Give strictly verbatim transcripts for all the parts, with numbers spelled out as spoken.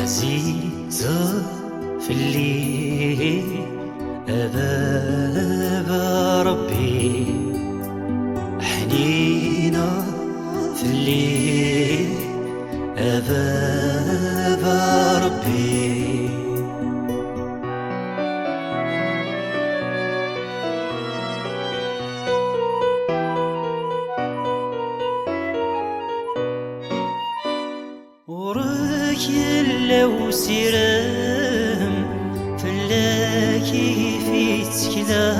Ɛzizeḍ fell-i a baba Ṛebbi, ḥnineḍ fell-i a baba Ṛebbi. Ɣur-k yella usirem, fell-ak i ttekleɣ.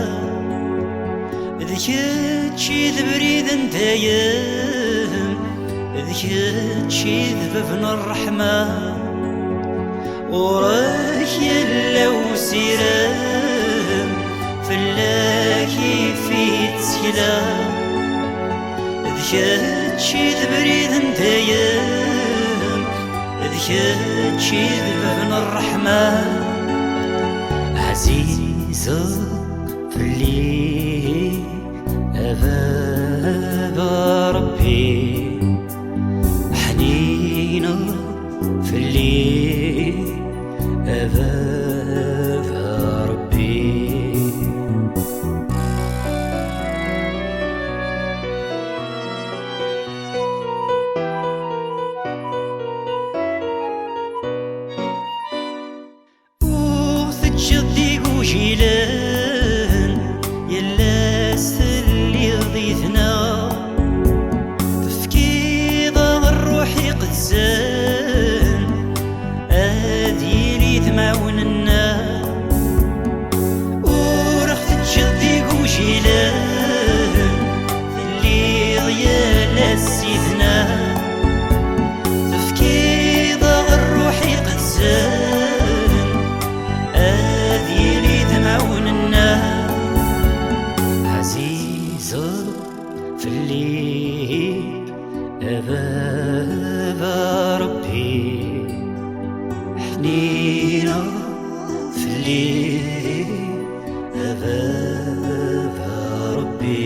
D kečč i d abrid n dayem, d kečč i d bab n ṛṛeḥma. Ɣur-k yella usirem, fell-ak i ttekleɣ. D kečč i d abrid n dayem, d kečč i d bab n ṛṛeḥma. Ɛzizeḍ fell-i a baba Ṛebbi, ḥnineḍ fell-i a baba Ṛebbi. Ur teǧǧiḍ d igujilen, yal ass telliḍ yid-neɣ. Tefkiḍ-aɣ Ṛṛuḥ Iqedsen, ad yili d maɛun-nneɣ. Ur ɣ-teǧǧiḍ d igujilen, telliḍ yal ass yid-neɣ. Tefkiḍ-aɣ Ṛṛuḥ Iqedsen, ad yili d maɛun-nneɣ. Ɛzizeḍ fell-i a baba Ṛebbi, ḥnineḍ fell-i a baba Ṛebbi.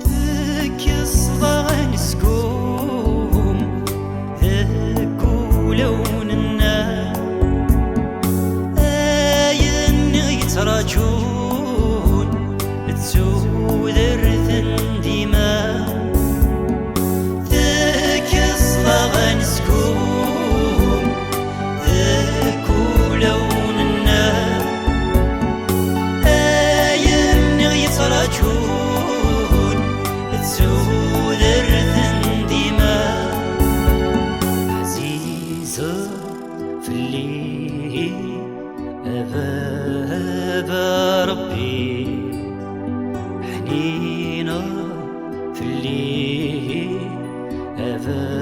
Tekkseḍ-aɣ anesgum deg wulawen-nneɣ, ayen i yettraǧun d tudert n dima. Tekkseḍ-aɣ anesgum deg wulawen-nneɣ, ayen i yettraǧun d tudert n dima. Ɛzizeḍ fell-i a baba Ṛebbi, ḥnineḍ fell-i a baba